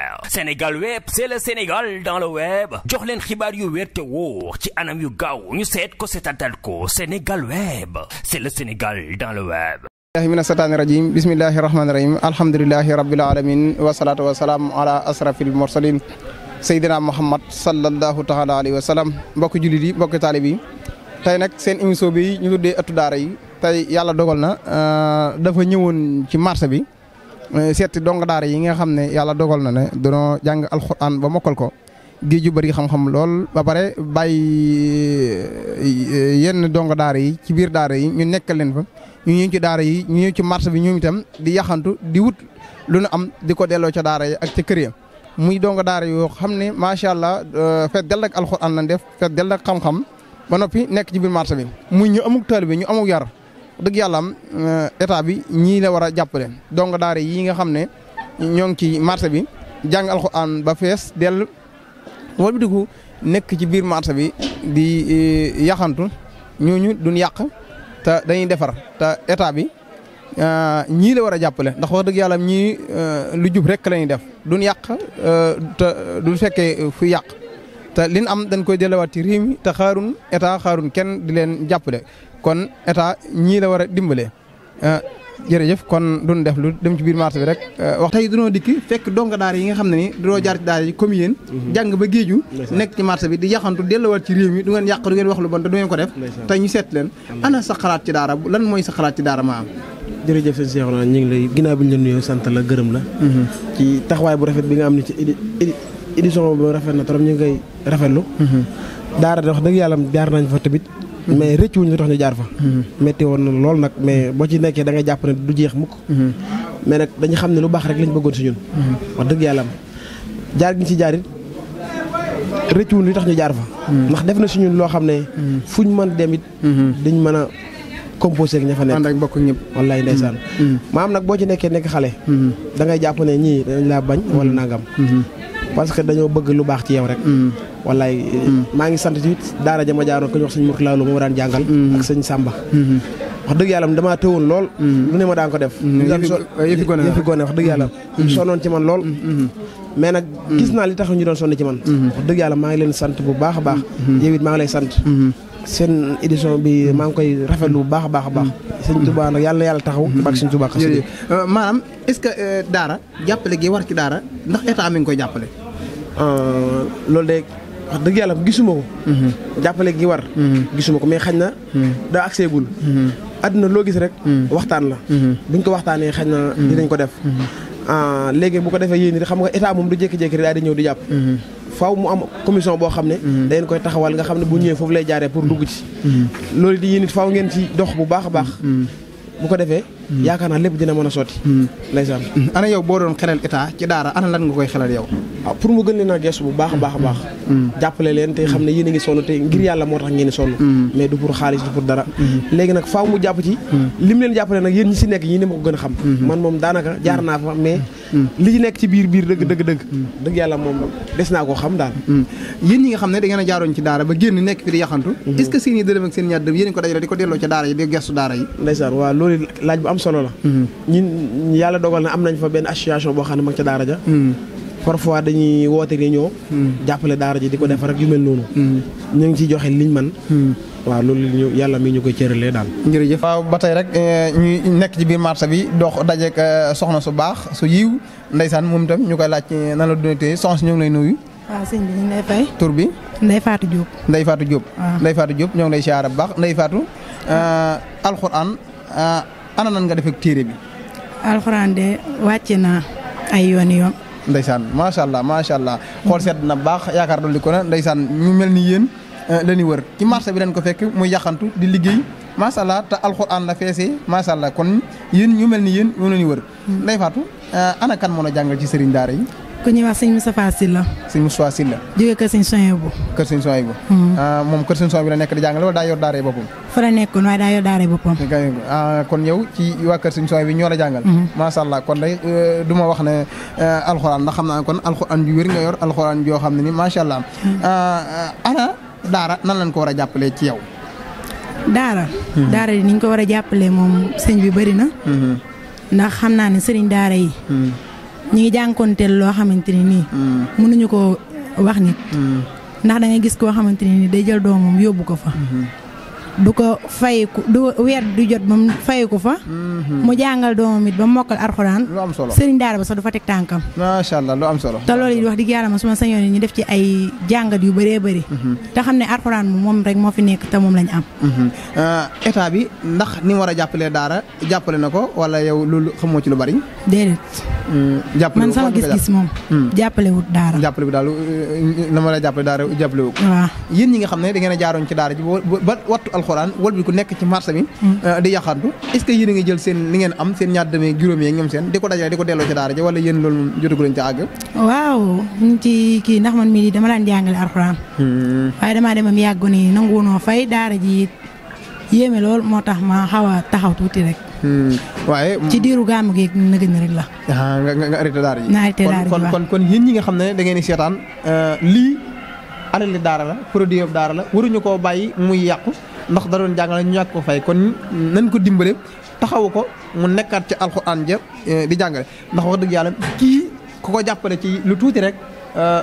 Sénégal. Sénégal Web, c'est le Sénégal dans le web. jox leen xibaar yu wér te wóor ci anam yu gaaw ñu seet ko seetaanal ko Sénégal Web, c'est le Sénégal dans le web. mina sataani rajim bismillahi rahmaani rahim alhamdulillahi rabbil alamin wasalaatu wasalaam ala asrafil mursalin Seydina Muhammad sallallahu taala alayhi wa sallam. mbokki jullit yi mbokki taalib yi tey nag seen émission bi ñu tuddee ëttu daara yi tey yàlla dogal na dafa ñëwoon ci marché bi seeti dong daara yi nga xam ne yàlla dogal na ne dañoo jàng alxuraan ba mokkal ko géej ju bëri xam-xam lool ba pare bàyyi yenn dong daara yi ci biir daara yi ñu nekkal leen fa ñu ñëw ci daara yi ñu ñëw ci marché bi ñoom itam di yaxantu di wut lu nu am di ko delloo ca daara yi ak ca kër ya muy dong daara yoo xam ne macha allah feet dell ak alxuraan lañ def feet dell ak xam-xam ba noppi nekk ci biir marché bi muy ñu amuk taalibe ñu amuk yar dëgg yàlla am état bi ñii la war a jàppale dong daara yi nga xam ne ñoo ngi ci marché bi jàng alxuraan ba fees dell wala bi dugg nekk ci biir marché bi di yaxantu ñooñu duñ yàq te dañuy defar te état bi ñii la war a jàppale ndax wax dëgg yàlla ñii lu jub rek la ñuy def duñ yàq te du fekkee fu yàq te liñ am dañ koy delluwaat ci réew mi te xaarun état xaarun kenn di leen jàppale kon état ñii la war a dimbale. jërëjëf kon duñ def lu dem ci biir marché bi rek waxta yi dunoo dikki fekk donga daara yi nga xam ne ni dunoo jaar ci daara yi comme yéen jàng ba géeju nekk ci marché bi di yaxantu delluwaat ci réew mi du ngeen yàq du ngeen wax lu bon te du ngeen ko def te ñu seet leen ana sa xalaat ci daara lan mooy sa xalaat ci daara maa am. jërëjëf sëñ Cheikh na ñu ngi lay ginnaaw bi ñu la nuyoo sant la gërëm la ci taxawaay bu rafet bi nga am ni ci édition bu rafet na trop ñu ngi koy rafetlu daara wax dëgg yàlla jaar nañ fa tamit mais rëccu wuñ li tax ñu jaar fa métti woon na lool nag mais boo ci nekkee da ngay jàpp ne du jeex mukk mais nag dañu xam ne lu baax rek lañ bëggoon si ñun wax dëgg yàlla am jaar gi ñu ci jaar it rëccu wuñ li tax ñu jaar fa ndax def na si ñun loo xam ne fuñ mën dem it dañ mën a composé ak ña fa nekk ànd ak mbokk ñëpp wallaay ndeysaan maam nag boo ci nekkee nekk xale da ngay jàpp ne ñii dañ laa bañ wala nangam parce que dañoo bëgg lu baax ci yow rek wallaay maa ngi sant ci daara jama jaaroon ko ñu wax sëñ Mourtala Lo ma daan jàngal ak sëñ Samba wax dëgg yàlla damaa tëwoon lool lu ne ma daan ko def yëfi gone wax dëgg yàlla sonoon ci man lool mais nag gis naa li tax ñu doon sonn ci man wax dëgg yàlla maa ngi leen sant bu baax a baax yow it maa ngi lay sant seen édition bi maa ngi koy rafetlu bu baax a baax a baax sëñ Touba nag yàlla na yàlla taxaw bak sëñ Touba xasida maanaam est-ce que daara jàppale gi war ci daara ndax état mi ngi koy jàppale loolu de wax dëgg yàlla gisuma ko jàppale gi war gisuma ko mais xañ na daa accès gul àdduna loo gis rek waxtaan la buñ ko waxtaanee xañ na dinañ ko def léegi bu ko defee yéen xam nga état moom du jékki-jékki daal di ñëw di jàpp faaw mu am commission boo xam ne dangeen koy taxawal nga xam ne bu ñëwee foofu lay jaaree pour dugg ci loolu di yéen it faaw ngeen ci dox bu baax a baax bu ko defee yaakaar naa lépp dina mën a sotti ndeysaan ana yow boo doon xelal état ci daara ana lan nga koy xelal yow waaw pour mu gën leen a gestu bu baax a baax a baax jàppale leen te xam ne yéen a ngi sonn te ngir yàlla moo tax ngeen sonn mais du pour xaalis du pour dara léegi nag faaw mu jàpp ci lim leen jàppale nag yéen ñi si nekk ñi ne ma ko gën a xam man moom daanaka jaar naa fa mais li ci nekk ci biir dëgg yàlla moom des naa koo xam daal yéen ñi nga xam ne da ngeen a jaaroon ci daara ba génn nekk fi di yaxantu est-ce que seen i dërëm ak seen ñaar dërëm yéen ko dajale di ko delloo ca daara yi di gestu daara yi ndeysaan waaw loolu laaj bu am solo la ñun yàlla dogal na am nañ fa benn association boo xam ne mag ca daara ja parfois dañuy woote réunion jàppale daara ji di ko defar ak yu mel noonu ñu ngi ciy joxe liñ man waaw loolu yàlla mi ñu koy cëralee daal jërëjëf waaw ba tey rek ñuy nekk ci biir marché bi dox dajeek soxna su baax su yiw ndeysaan moom itam ñu koy laaj nan la dunatee soxna si ñu ngi lay nuyu waaw sëñ bi ñu ngi lay fay tur bi Ndeye Fatou Diop Ndeye Fatou Diop Ndeye Fatou Diop ñoo ngi lay siyaare bu baax Ndeye Fatou alxuraan ana nan nga def ak téere bi alxuraan de wàcce na ay yoon ndeysaan macha allah xool sedd na baax yaakaar dolli ko na ndeysaan ñu mel ni yéen la ñuy wër ci marché bi dañ ko fekk muy yaxantu di liggéey macha allah te alxuraan la feesee macha allah kon yéen ñu mel ni yéen ñoo la ñuy wër Ndeye Fatou ana kan moo la jàngal ci sëriñ daara yi ku ñuy wax sëñ Moustapha Sylla sëñ Moustapha Sylla jóge kër sëñ Soyebu moom kër sëñ Soyebu la nekk di jàngale wala daa yor daara boppam fa la nekkoon waaye daa yor daara boppam kon yow ci waa kër sëñ Soyebu ñoo la jàngal macha allah kon day du ma wax ne alxuraan ndax xam naa kon alxuraan ju wér nga yor alxuraan joo xam ne ni macha allah ana daara nan lañ ko war a jàppalee ci yow daara di ni ñu ko war a jàppalee moom sëñ bi bëri na ndax xam naa ne sëriñ daara yi ñi ngi jànkoonteel loo xamante ni nii mënuñu ko wax nit ndax da ngay gis koo xamante ni nii day jël doomam yóbbu ko fa du ko fayiku du weer du jot ba mu fayiku fa mu jàngal doomam it ba mokkal alxuraan lu am solo sëriñ daara ba sax du fa teg tànkam macha allah lu am solo te loolu it wax dëgg yàlla ma su ma sañoon ñu def ci ay jàngat yu bëree bëri te xam ne alxuraan moom rek moo fi nekk te moom lañ am état bi ndax ni mu war a jàppalee daara jàppale na ko wala yow loolu xamoo ci lu bari déedéet jàppale man sama gis-gis moom jàppale wut daara jàppale bi daal na ma la jàppale daara jàppale wu ko waaw yéen ñi nga xam ne da ngeen a jaaroon ci daara ji ba wattu alxuraan wal bi ku nekk ci marché bi di yaxantu est-ce que yéen a ngi jël seen li ngeen am seen ñaar demee juróomi yeeg ñoom seen di ko dajale di ko delloo ci daara ji wala yéen loolu moom jotagu leen ci àgg waaw ñu ci kii ndax man mii di dama daan jàngale alxuraan waaye damaa demam yàggu ni nanguwunoo fay daara ji yéeme lool moo tax ma xaw a taxaw tuuti rek waaye ci diiru gàmmu gi na gën rek la nga arrêté daara ji na arrêté daara ji kon yéen ñi nga xam ne da ngeen di seetaan lii alali daara la produit daara la waruñu koo bàyyi muy yàqu ndax da doon jàngale ñu ñàkk ko fay kon nañ ko dimbale taxawu ko mu nekkaat ci alxuraan ja di jàngale ndax wax dëgg yàlla kii ku ko jàppale ci lu tuuti rek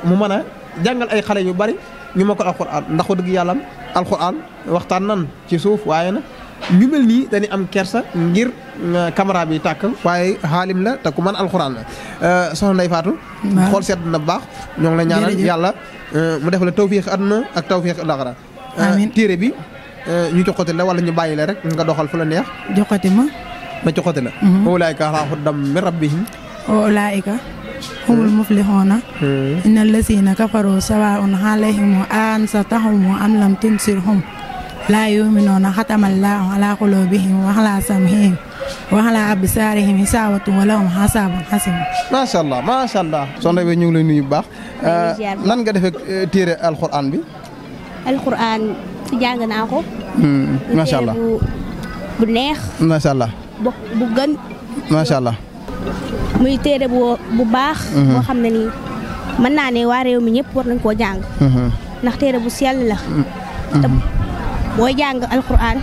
mu mën a jàngal ay xale yu bari ñu ma ko alxuraan ndax wax dëgg yàlla alxuraan waxtaan nan ci suuf waaye nag ñu mel nii dañuy am kersa ngir caméra bi tàkk waaye xaalim la te ku mën alxuraan la soxna Ndeye Fatou xool seet na bu baax ñoo ngi la ñaanal yàlla mu def la tawfiix àdduna ak tawfiix laaxira téere bi ñu joxote la wala ñu bàyyi la rek nga doxal fu la neex joxote ma joxote la ulaayika alaa hudan min rabbihim wa ulaayika humul muflixoona inna lasina kafaru sawaun alayhim ansatahum am lam tunsirhum laa yuminuuna xatamallaahu ala qulubihim wa ala samihim wa ala absaarihim hisaawatun wa lahum hasaabun xasim macha allah macha allah soxna bi ñu ngi lay nuyu bu baax nan nga defee téere alxuraan bi alxuraan jàng naa ko macha allah bu neex macha allah bu gën macha allah muy téere bu baax boo xam ne nii mën naa ne waa réew mi ñëpp war nañ koo jàng ndax téere bu sell la te booy jàng alxuraan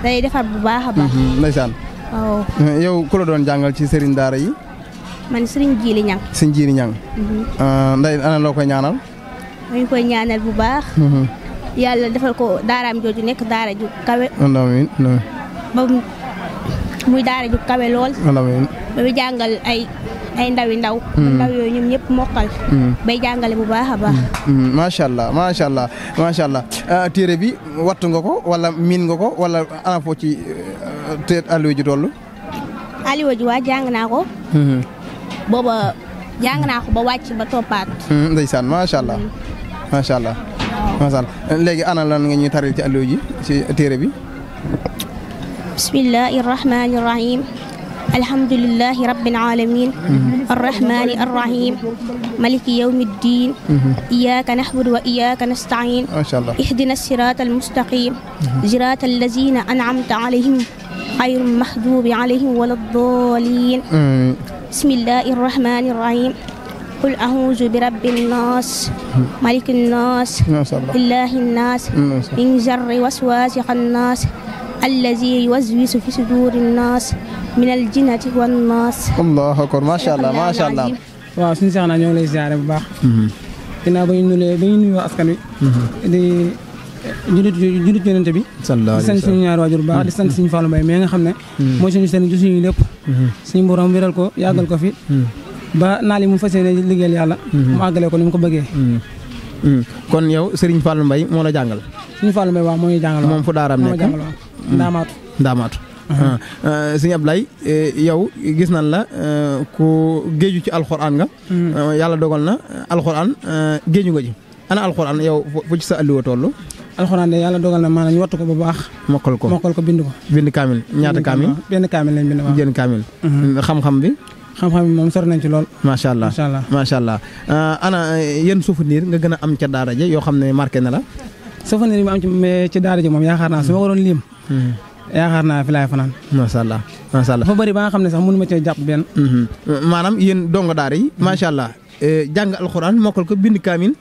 day defar bu baax a baax ndeysaan waaw yow ku la doon jàngal ci sëriñ daara yi man sëriñ Jiili Ñang sëriñ Jiili Ñang nday ana loo koy ñaanal dañ koy ñaanal bu baax yàlla defal ko daaraam jooju nekk daara ju kawe amiin ba muy daara ju kawe lool amiin ba muy jàngal ay ndaw ndaw yooyu ñoom ñëpp mokkal bay jàngale bu baax a baax macha allah macha allah macha allah téere bi wattu nga ko wala miin nga ko wala ana foo ci te alluwa ji toll alluwa ji waa jàng naa ko booba jàng naa ko ba wàcc ba toppaat ndeysaan macha allah macha allah macha allah léegi ana lan nga ñuy taril ci alluwa ji ci téere bi bismillahi rahmani rahim alhamdulillahi rabbil alamin arrahmani arrahim maliki yawmi ddin iyyaka na'budu wa iyyaka nasta'in ihdina sirata almustaqim sirata allazina an'amta alayhim غير المغضوب عليهم ولا الضالين بسم الله الرحمن الرحيم قل أعوذ برب الناس ملك الناس إله الناس من شر وسواس الناس الذي يوسوس في صدور الناس من الجنة والناس الله أكبر ما شاء الله ما شاء الله waaw suñu seex naa ñoo ngi lay ziare bu baax ginnaaw ba ñu nuyoo askan wi di julit yonente bi di sant suñu ñaari waajur bu baax di sant suñu Fallou Mbaye mais nga xam ne mooy suñu seen suñu lépp suñu borom wéral ko yàggal ko fi ba naal yi mu fas yéene liggéeyal yàlla mu àggale ko ni mu ko bëggee kon yow Serigne Fallou Mbaye moo la jàngal suñu Fallou Mbaye waaw moo ñu jàngal moom fu daaraam nekk ndaamaatu sëñ Ablaye yow gis nañ la ku géeju ci alxuraan nga yàlla dogal na alxuraan géeju nga ji ana alxuraan yow fu ci sa alluwa toll alxuraan de yàlla dogal na maanaam ñu wattu ko bu baax mokkal ko bind kaamil ñaata kaamil benn kaamil lañ bind waaw benn kaamil xam-xam bi moom sori nañ ci lool macha allah macha allah ana yenn souvenir nga gën a am ca daara ja yoo xam ne marqué na la souvenir bi am ci daara ja moom yaakaar naa su ma ko doon lim yaakaar naa fi laay fanaan macha allah macha allah dafa bëri ba nga xam ne sax mënu ma cee jàpp benn maanaam yéen dongo daara yi macha allah jàng alxuraan mokkal ko bind kaamil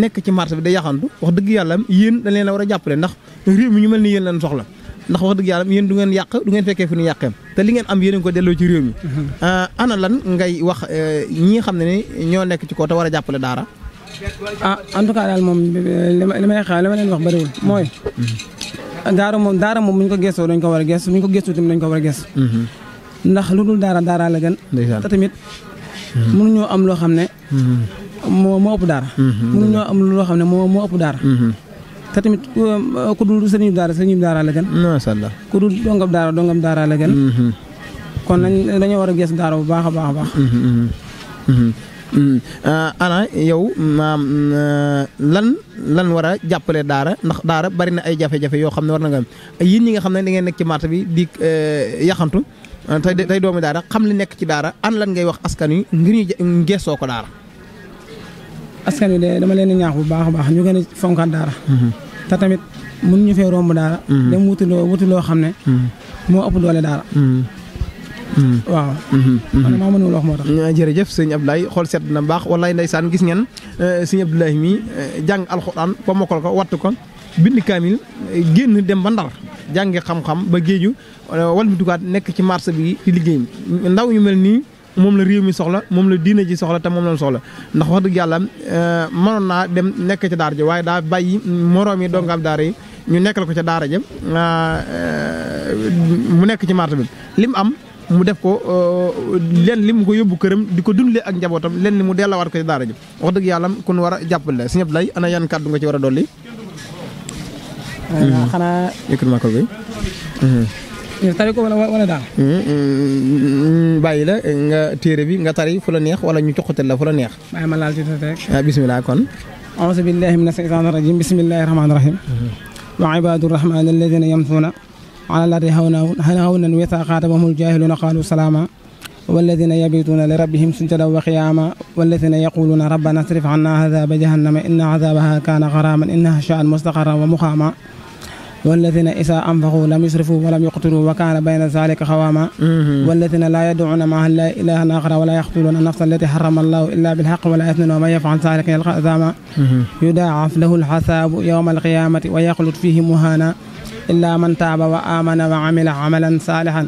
nekk ci marché bi day yaxantu wax dëgg yàlla yéen dañ leen a war a jàppale ndax réew mi ñu mel ni yéen leen soxla ndax wax dëgg yàlla yéen du ngeen yàq du ngeen fekkee fu ñu yàqeem te li ngeen am yéen a ngi ko delloo ci réew mi ana lan ngay wax ñi nga xam ne ni ñoo nekk ci kaw te war a jàppale daara en tout cas daal moom li ma leen wax bëriwul mooy daara moom bu ñu ko gëstoo dañ ko war a gëstu bu ñu ko gëstu tamit dañ ko war a gëstu ndax lu dul daara la gën te tamit mënuñoo am loo xam ne moo ëpp daara mënuñoo am loo xam ne moo ëpp daara te tamit ku dul sëriñu daara la gën masha Allah ku dul dongab daara la gën kon dañoo war a gëstu daara bu baax a baax a baax ana yow maam lan war a jàppale daara ndax daara bari na ay jafe-jafe yoo xam ne war na nga yéen ñi nga xam ne da ngeen nekk ci marché bi di yaxantu tey doomi daara xam li nekk ci daara an lan ngay wax askan wi ngir ñu geesoo ko daara askan wi de dama leen di ñaax bu baax a baax ñu gën a fonkaat daara te tamit mënuñu fee romb daara dem wuti loo xam ne moo ëpp doole daara waaw man maa mënul wax moo tax jërëjëf sëñ Abdoulaye xool sedd na baax wallaay ndeysaan gis ngeen sëñ Abdoulaye mi jàng alxuraan ba mokkal ko wattu ko bind kaamil génn dem ba Ndar jàngi xam-xam ba géeju wal bi dugaat nekk ci marché bi di liggéey ndaw ñu mel nii moom la réew mi soxla moom la diina ji soxla te moom la soxla ndax wax dëgg yàlla mënoon naa dem nekk ca daara ji waaye daa bàyyi moroom yi dongaam daara yi ñu nekkal ko ca daara ja mu nekk ci marché bi lim am mu def ko leen li mu ko yóbbu këram di ko dundalee ak njabootam leen li mu dellawaat ko ci daara ji wax dëgg yàlla kun war a jàppale la si ñëpp lay ana yan kàddu nga ci war a dolli. xanaa yëkkati ma ko bi. tari ko wala daal. bàyyi la nga téere bi nga tari fu la neex wala ñu joxatal la fu la neex. bàyyi ma laal ci tuuti rek. bisimilah kon. auzu billahi mina shaytaani rajim bismillahi rahmaani rahim. wa ibaadu rahmaani alladina yamsuuna على الأرض هونا وإذا خاطبهم الجاهلون قالوا سلاما والذين يبيتون لربهم سجدا وقياما والذين يقولون ربنا اصرف عنا عذاب جهنم إن عذابها كان غراما إنها ساءت مستقرا ومقاما والذين إذا أنفقوا لم يسرفوا ولم يقتروا وكان بين ذلك قواما والذين لا يدعون مع الله إلها آخر ولا يقتلون النفس التي حرم الله إلا بالحق ولا يثنون ومن يفعل ذلك يلقى أثاما يضاعف له العذاب يوم القيامة ويخلد فيه مهانا إلا من تاب وآمن وعمل عملا صالحا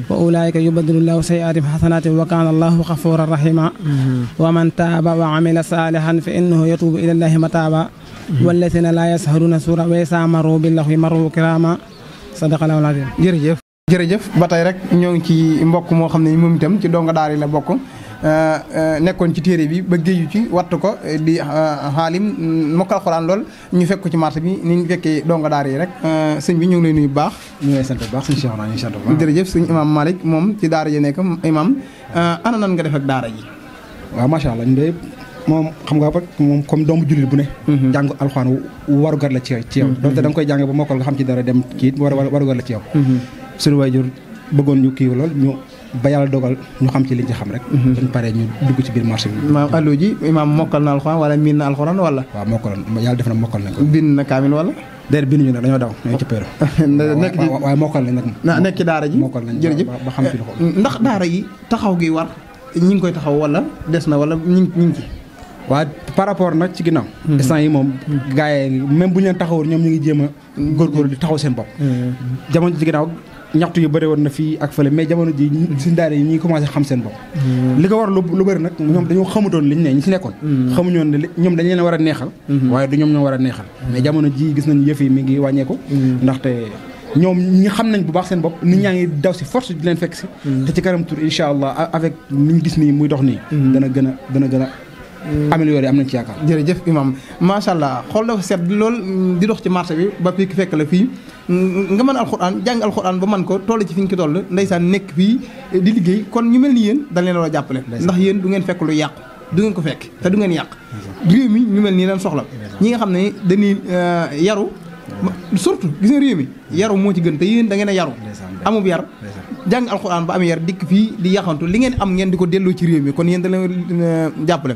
وأولئك يبدل الله سيئاتهم حسنات وكان الله غفورا رحيما ومن تاب وعمل صالحا فإنه يتوب إلى الله متابا والذين لا يسهرون سورة وإذا مروا باللغو مروا كراما صدق الله العظيم jërëjëf ba tey rek ñoo ngi ci mbokk moo xam ne moom itam ci donga daara yi la bokk nekkoon ci téere bi ba géeju ci wattu ko di xaalim mokkal xuraan lool ñu fekk ko ci marché bi ni ñu fekkee donga daara yi rek sëñ bi ñu ngi lay nuyu bu baax. ñu ngi lay sant bu baax sëñ Cheikh naa ñu sant bu baax. jërëjëf sëñ Imam Malick moom ci daara ji nekk imam ana nan nga def ak daara ji. waaw macha allah ñu de moom xam nga moom comme doomu jullit bu ne. jàng alxuraan warugar la ci yow. donte da nga koy jàng ba mokkal nga xam ci dara dem kii warugar la ci yow. suñu waajur bëggoon ñu kii lool ñu ba yàlla dogal ñu xam ci liñ ci xam rek. dañ paree ñu dugg ci biir marché bi. maam allo ji imaam mokkal na alxuraan wala miin na alxuraan wala. waaw mokkaloon yàlla def na mokkal nañ ko. bind na kaamil wala. déedéet binduñu nag dañoo daw ñoo ci péero. nekk ci waaye mokkal nañ nag. nekk ci daara ji mokkal nañ jërëjëf ba xam ci loxo. ndax daara yi taxaw gi war ñi ngi koy taxaw wala des na wala ñi ngi ci. waaw par rapport nag ci ginnaaw. instant yi moom gars yi même bu ñu leen taxawoon ñoom ñu ngi jéem a góorgóorlu di taxaw seen bopp. jamono ci ginnaaw ñaxtu yu bëri woon na fii ak fële mais jamono ji suñu daara yi ñi ngi commencé xam seen bopp. li ko war lu bëri nag ñoom dañoo xamutoon liñ ne ñi ci nekkoon. xamuñoon ne ñoom dañ leen war a neexal. waaye du ñoom ñoo war a neexal. mais jamono ji gis nañu yëf yi mi ngi wàññeeku. ndaxte ñoom ñi xam nañ bu baax seen bopp nit ñaa ngi daw si force di leen fekk si. te ci kanam tur incha allah avec niñ gis nii muy dox nii. dana gën a amélioré am nañ ci yaakaar. jërëjëf imam macha allah xool dafa set lool di dox ci marché bi ba fii fekk la fii nga mën alxuraan jàng alxuraan ba man ko toll ci fi ñu ko toll ndeysaan nekk fii di liggéey kon ñu mel ni yéen dañ leen war a jàppale. ndax yéen du ngeen fekk lu yàqu du ngeen ko fekk te du ngeen yàq. réew mi ñu mel nii dañ soxla ñi nga xam ne dañuy yaru surtout gis nga réew mi yaru moo ci gën te yéen da ngeen a yaru amub yar jàng alxuraan ba am yar dikk fii di yaxantu li ngeen am ngeen di ko delloo ci réew mi kon yéen da leen jàppale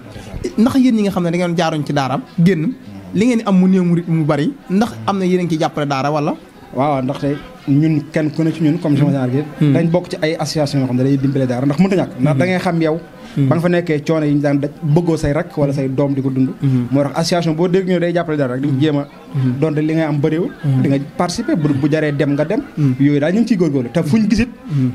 ndax yéen ñi nga xam ne da ngeen jaaroñ ci daaraam génn li ngeen am mu néew mu bari ndax am na yéen a ngi ciy jàppale daara wala. waaw ndaxte ñun kenn ku ne ci ñun comme sama genre gi dañ bokk ci ay association yoo xam ne day dimbale daara ndax mënta ñàkk ndax da ngay xam yow ba nga fa nekkee coono yi ñu daan daj bëggoo say rak wala say doom di ko dund moo tax association boo dégg ñoo day jàppale dara rek di jéem a donte li ngay am bëriwul di nga participer bu jaree dem nga dem yooyu daal ñu ngi ciy góorgóorlu te fuñ gisit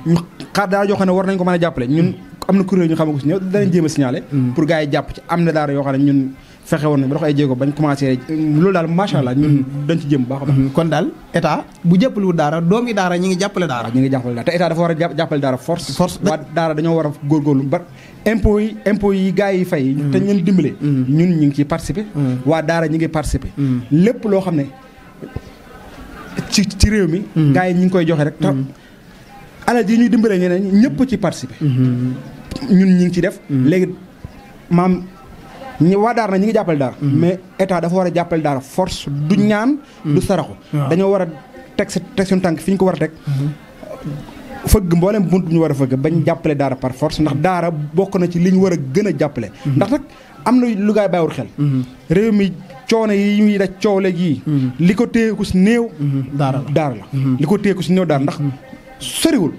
ñu xaar daara yoo xam ne war nañ ko mën a jàppale ñun am na kuréel ñu xamagu si ñëw danañ jéem a signaler pour gars yi jàpp ci am na daara yoo xam ne ñun fexe woon nañ ba dox ay jéego bañ commencé loolu daal macha allah ñun dañ ci jëm baax a baax kon daal état bu jàppalewul daara doomi daara ñi ngi jàppale daara ñi ngi jàppale daara te état dafa war a jàppale daara force waa daara dañoo war a góorgóorlu ba impôt yi gars yi fay te ñun dimbale ñun ñu ngi ciy participer waa daara ñi ngi participer lépp loo xam ne ci réew mi gars yi ñi ngi koy joxe rek te alal ji ñuy dimbale ñeneen ñëpp ci participer ñun ñi ngi ci def léegi maam waa daara na ñi ngi jàppale daara mais état dafa war a jàppale daara force du ñaan du saraxu dañoo war a teg suñu tànk fi ñu ko war a teg fëgg mboolem bunt ñu war a fëgg bañ jàppale daara par force ndax daara bokk na ci li ñu war a gën a jàppale ndax nag am na lu gaay bàyyiwul xel réew mi coono yi ñuy daj coow léegi li ko téye ku si néew daara la li ko téye ku si néew daara ndax soriwul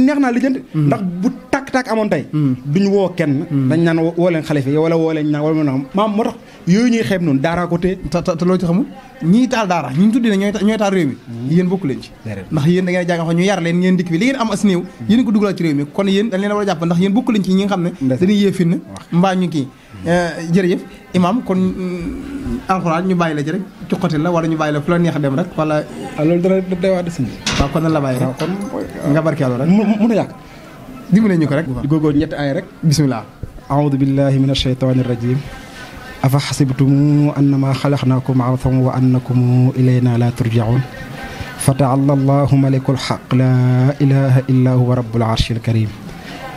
neex naa lijjanti ndax bu tàkk-tàkk amoon tey duñu woo kenn dañ naan woo leen xalifa yi wala woo leen ñaan wala na maam moo tax yooyu ñuy xeeb noonu daaraa ko téye te loo ci xamul ñii taal daara ñu tuddi ne ñooy taal réew mi yéen bokku leen ci ndax yéen da ngeen jàng fa ñu yar leen ngeen dikk bi li ngeen am as néew yéen ko dugalaat ci réew mi kon yéen dañ leen a war a jàpp ndax yéen bokku leen ci ñi nga xam ne dañuy yee fin mbaa ñu kii jërëjëf imam kon alxuraan ñu bàyyi la ci rek cuqati la wala ñu bàyyi la fu la neex a dem rek wala loolu dara day wax des waaw kon nan la bàyyi rek kon nga barkeelu rek mun a yàq dimbale ñu ko rek góorgóor ñetti ay rek bismillah a'udhu billahi minash shaytanir rajim afa hasibtum annama khalaqnakum abthan wa annakum ilayna la turja'un fata'ala Allahu malikul haqq la ilaha illa huwa rabbul arshil karim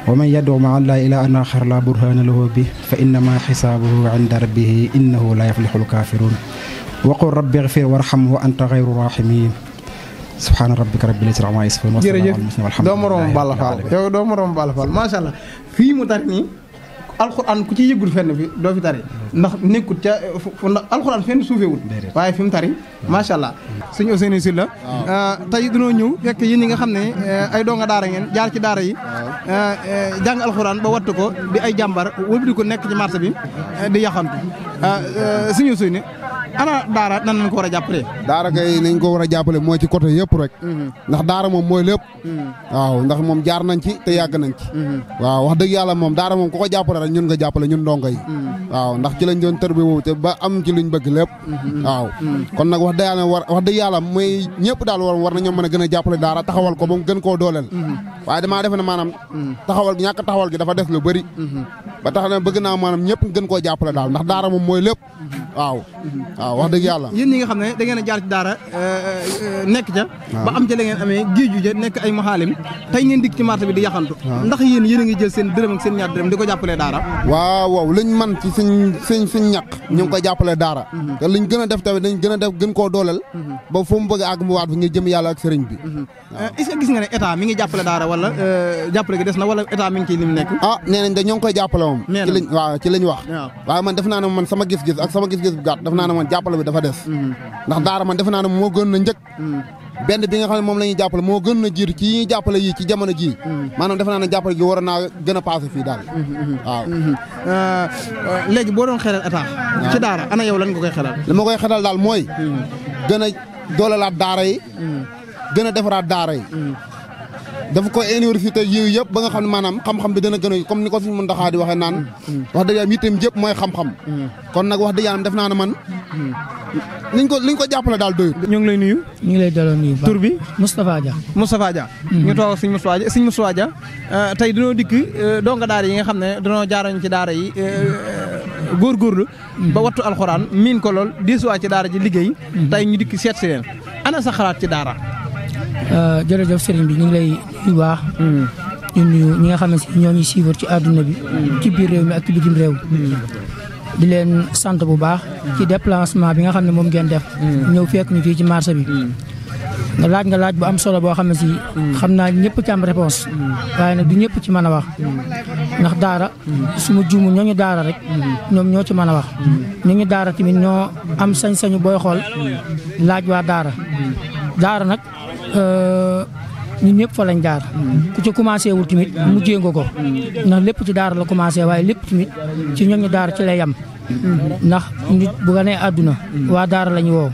wa man yad'u ma'a Allahi ilahan akhar la burhana lahu bihi fa innama hisabuhu 'inda rabbih innahu la yuflihul kafirun wa qul rabbi ighfir warham wa anta ghayrur rahimin subhana rabbika rabbil izzati amma yasifun wa salamun alal mursalin walhamdulillahi doo moroom Balla Fall yow doo moroom Balla Fall macha allah fii mu tari nii alxuraan ku ci yëgul fenn fi doo fi tari ndax nekkut ca ndax alxuraan fenn suufeewul waaye fi mu tari macha allah sëñ Ousseynou Sylla tey dañoo ñëw fekk yéen ñi nga xam ne ay donga daara ngeen jaar ci daara yi jàng alxuraan ba wattu ko di ay jàmbar wëlbati ko nekk ci marché bi di yaxantu sëñ Ousseynou ana daara nan lañ ko war a jàppale daara kay nañ ko war a jàppale mooy ci côté yëpp rek ndax daara moom mooy lépp waaw ndax moom jaar nañ ci te yàgg nañ ci waaw wax dëgg yàlla moom daara moom ku ko jàppale rek ñun nga jàppale ñun ndongo yi waaw ndax ci lañ doon tër bi woowu te ba am ci luñ bëgg lépp waaw kon nag wax dëgg yàlla mooy ñëpp daal war nañoo mën a gën a jàppale daara taxawal ko ba mu gën koo dooleel waaye damaa defe ne maanaam ñàkk taxawal gi dafa des lu bëri ba tax na bëgg naa maanaam ñëpp gën koo jàppale daal ndax daara moom mooy lépp waaw wax dëgg yàlla yéen ñi nga xam ne da ngeen a jaar ci daara nekk ca ba am ca la ngeen amee géeju ja nekk ay maxaalim tey ngeen dikk ci marché bi di yaxantu ndax yéen a ngi jël seen dërëm ak seen ñaar dërëm di ko jàppalee daara waaw liñ man ci suñ ñaq ñu ngi koy jàppalee daara te liñ gën a def tamit dañ gën a def gën koo dooleel ba fu mu bëgg àgg mu waat fi ngir jëm yàlla ak sëriñ bi est-ce que gis nga ne état mi ngi jàppale daara wala jàppale gi des na wala état mi ngi ciy lim nekk nee nañ da ñoo ngi koy jàppale moom ci liñ wax waaye man def naa ne man sama gis-gis ak sama gis-gis bu gàtt def naa ne man jàppale bi dafa des ndax daara man defe naa ne moo gën na njëkk benn bi nga xam ne moom la ñuy jàppale moo gën na jiitu ci ñuy jàppale yi ci jamono ji maanaam defe naa ne jàppale gi war naa gën a passé fii daal waaw léegi boo doon xelal état ci daara ana yow lan nga koy xelal li ma koy xelal daal mooy gën a doolelaat daara yi gën a defaraat daara yi dafa koy université yi yëpp ba nga xam ne maanaam xam-xam bi dana gën a comme ni ko suñu Muntaxa di waxee naan wax dëgg yàlla itam yëpp mooy xam-xam kon nag wax dëgg yàlla def naa ne man liñ ko jàppale daal doyut. ñu ngi lay nuyu. ñu ngi lay delloo nuyu. tur bi Moustapha Dia. Moustapha Dia. ñu toog sëñ Moustapha Dia tey dañoo dikk donga daara yi nga xam ne dañoo jaaroon ci daara yi góorgóorlu ba wattu alxuraan miin ko lool diisuwaat ci daara ji liggéey tey ñu dikk seet si leen ana sa xalaat ci daara. jërëjëf sëriñ bi ñu ngi lay nuyu baax. ñu nuyu ñi nga xam ne si ñoo ñuy suivre ci àdduna bi. ci biir réew mi ak ci bitim réew. di leen sant bu baax. ci déplacement bi nga xam ne moom ngeen def. ñëw fekk ñu fii ci marché bi. nga laaj bu am solo boo xam ne si. xam naa ñëpp ci am réponse waaye nag du ñëpp ci mën a wax. ndax daara. suma juumu ñooñu daara rek. ñoom ñoo ci mën a wax. ñooñu daara tamit ñoo am sañ-sañu booy xool. laaj waa daara. daara nag ñun ñëpp fa lañ jaar ku ci commencé wul tamit mujjee nga ko ndax lépp ci daara la commencé waaye lépp tamit ci ñooñu daara ci lay yam ndax nit bu ganee àdduna waa daara lañu woo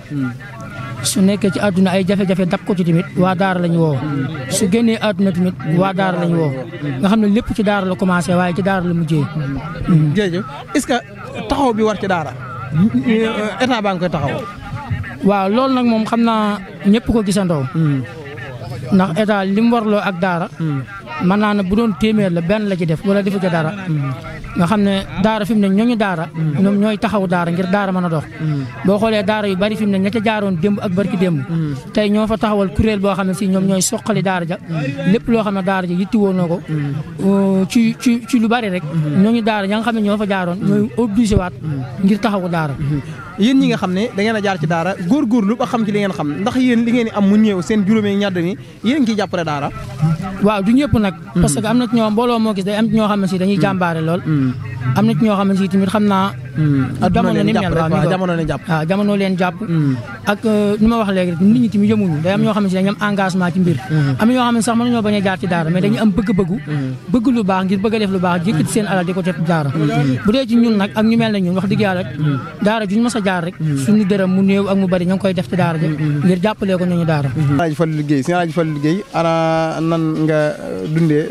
su nekkee ci àdduna ay jafe-jafe dab ko ci tamit waa daara lañu woo su génnee àdduna tamit waa daara lañu woo nga xam ne lépp ci daara la commencé waaye ci daara la mujjee. jërëjëf est-ce que taxaw bi war ci daara état baa ngi koy taxaw. waaw loolu nag moom xam naa ñëpp ko gisandoo. ndax état li mu warloo ak daara. mën naa ne bu doon téeméer la benn la ci def wala defu ca dara. nga xam ne daara fi mu ne ñooñu daara ñoom ñooy taxaw daara ngir daara mën a dox. boo xoolee daara yu bari fi mu ne ña ca jaaroon démb ak barki démb. tey ñoo fa taxawal kuréel boo xam ne si ñoom ñooy soqali daara ja. lépp loo xam ne daara ja yittiwoo na ko. ci lu bari rek. ñooñu daara ña nga xam ne ñoo fa jaaroon ñooy obligé waat ngir taxawu daara. yéen ñi nga xam ne da ngeen a jaar ci daara góorgóorlu ba xam ci li ngeen xam ndax yéen li ngeen di am mu néew seen juróomee ñaar ni yéen ngi ciy jàppale daara. waaw du ñëpp nag. parce que am na ci ñoo mbooloo moo gis day am ci ñoo xam ne si dañuy jàmbaare lool. am na ci ñoo xam ne si tamit xam naa. jamono ni mel waaw jamono leen jàpp. ak ni ma wax léegi rek nit ñi tamit yëmuñu day am ñoo xam ne si dañu am engagement ci mbir. am na ñoo xam ne sax mën nañoo bañ a jaar ci daara mais dañuy am bëgg lu baax ngir bëgg a def lu baax jëkkati seen alal di ko def daara. bu dee ci ñun nag ak ñu mel ne ñun wax dëgg yàlla rek daara juñ mës a jaar rek suñu dërëm mu néew ak mu bari ña ngi koy def ci daara ja ngir jàppalee ko ñooñu daara. Alaaji Fallu liggéey ana nan nga dundee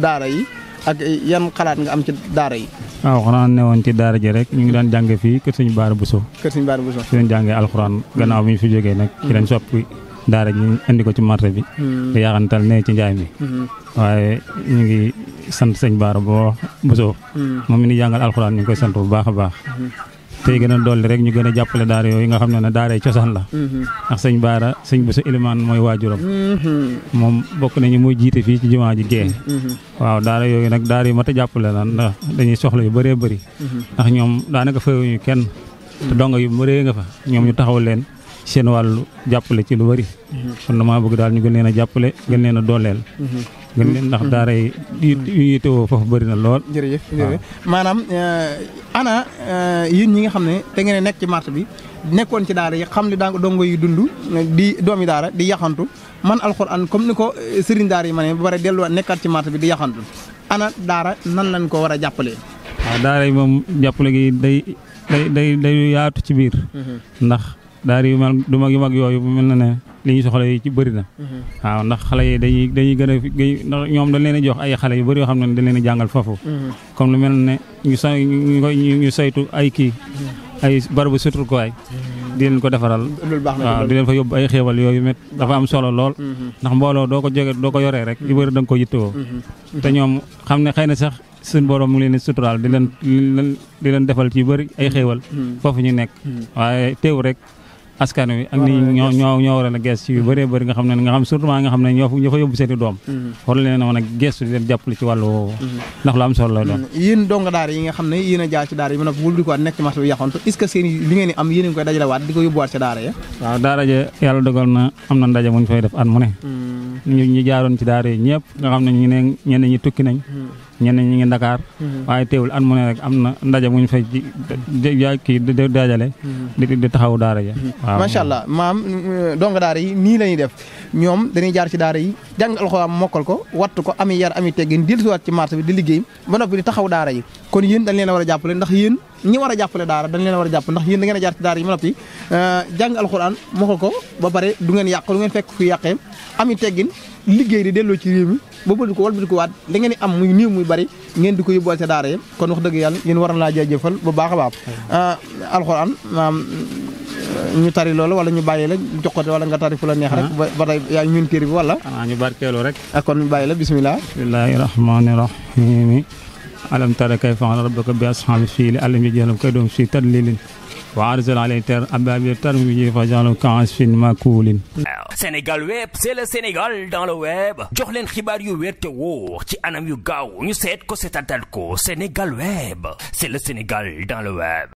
daara yi ak yan xalaat nga am ci daara yi. waaw xanaa ne woon ci daara ji rek ñu ngi daan jànge fii kër Sëñ Baara Bousso. kër Sëñ Baara Bousso. fi leen jàngee alxuraan gannaaw bi ñu fi jógee nag ci leen soppi daara ji ñu indi ko ci marché bi. di yaxantal ne ci njaay mi. waaye ñu ngi sant Sëñ Baara Bousso. moom mi ni jàngal alxuraan ñu ngi koy sant bu baax a baax. tey gën a dolli rek ñu gën a jàppale daara yooyu nga xam ne daara yi cosaan la. ndax Sëñ Baara Sëñ Bousso Ilimaan mooy waajuram. moom bokk nañu muy jiite fii ci jumaa ji Gee. waaw daara yooyu nag daara yi mat a jàppale la ndax dañuy soxla yu bëree bëri. ndax ñoom daanaka fayuñu kenn. te donga yu bëree nga fa ñoom ñu taxaw leen seen wàllu jàppale ci lu bëri. kon damaa bëgg daal ñu gën leen a jàppale gën leen a dooleel. gën leen ndax daara yi yittewoo foofu bëri na lool. jërëjëf maanaam ana yéen ñi nga xam ne da ngeen nekk ci marché bi nekkoon ci daara yi xam li daa dongo yi dund di doomi daara di yaxantu man alxuraan comme ni ko sëriñ daara yi ma ne ba pare delluwaat nekkaat ci marché bi di yaxantu ana daara nan lañ ko war a jàppalee. waaw daara yi moom jàppale gi day yaatu ci biir. ndax daara yu mag yu mag yooyu mel na ne li ñu soxla yi ci bëri na. waaw ndax xale yi dañuy gën a ndax ñoom dañ leen a jox ay xale yu bëri yoo xam ne dañ leen a jàngal foofu. comme lu mel ne ñu saytu ay kii ay barabu suturkuwaay di leen ko defaral. waaw di leen fa yóbbu ay xéewal yooyu met dafa am solo lool. ndax mbooloo doo ko yoree rek yu bëri da nga ko yittewoo. te ñoom xam ne xëy na sax suñ borom mu ngi leen di suturaal di leen defal ci yu bëri ay xéewal foofu ñu nekk waaye teew rek askan wi ak nit ñi ñoo war a gees ci yu bëree bëri nga xam ne surtout nga xam ne ñoo fa yóbbu seen i doom war leen a mën a geestu di leen jàppale ci wàllu woowu ndax lu am solo la doon. yéen donga daara yi nga xam ne yéen a jaar ci daara yi ba noppi wul di ko nekk ci marché bi yaxantu est-ce que seen li ngeen am yéen a ngi koy dajalewaat di ko yóbbuwaat ci daara ya. waaw daara ja yàlla dogal na am na ndaje muñ fay def at mu ne ñu jaaroon ci daara yi ñëpp nga xam ne ñenn ñi tukki nañ ñenn ñi ngi Dakar waaye teewul at mu ne rek am na ndaje muñ fay kii dajale di taxaw daara ja. waaw macha allah maam donga daara yi nii la ñuy def ñoom dañuy jaar ci daara yi jàng alxuraan mokkal ko wattu ko ami yar ami teggin dellusiwaat ci marché bi di liggéey ba noppi di taxaw daara yi kon yéen dañ leen a war a jàppale ndax yéen ñi war a jàppale daara dañ leen a war a jàppale ndax yéen da ngeen a jaar ci daara yi ba noppi jàng alxuraan mokkal ko ba pare du ngeen yàq du ngeen fekk fu yàqee ami teggin liggéey di delloo ci réew mi ba bëgg ko walbati ko waat da ngeen di am muy néew muy bari ngeen di ko yóbbuwal ca daara yi kon wax dëgg yàlla yéen war na laa jaajëfal bu baax a baax alxuraan ñu tari loolu wala ñu bàyyi la joxote wala nga tari fu la neex rek ba tey yaa ñun téere bi wala ñu barkeelu rek kon ñu bàyyi la bismillah bismillahi rahmani rahim alam tara kayfa fa'ala rabbuka bi ashabil fiil alam yaj'al kaydahum fi tadlil wa arsal alayhim ababil tarmihim faj'alahum ka'asfin ma'kulin. Sénégal web c'est le Sénégal dans le web jox leen xibaar yu wér te wóor ci anam yu gaaw ñu seet ko seetaanal ko Sénégal web c'est le Sénégal dans le web.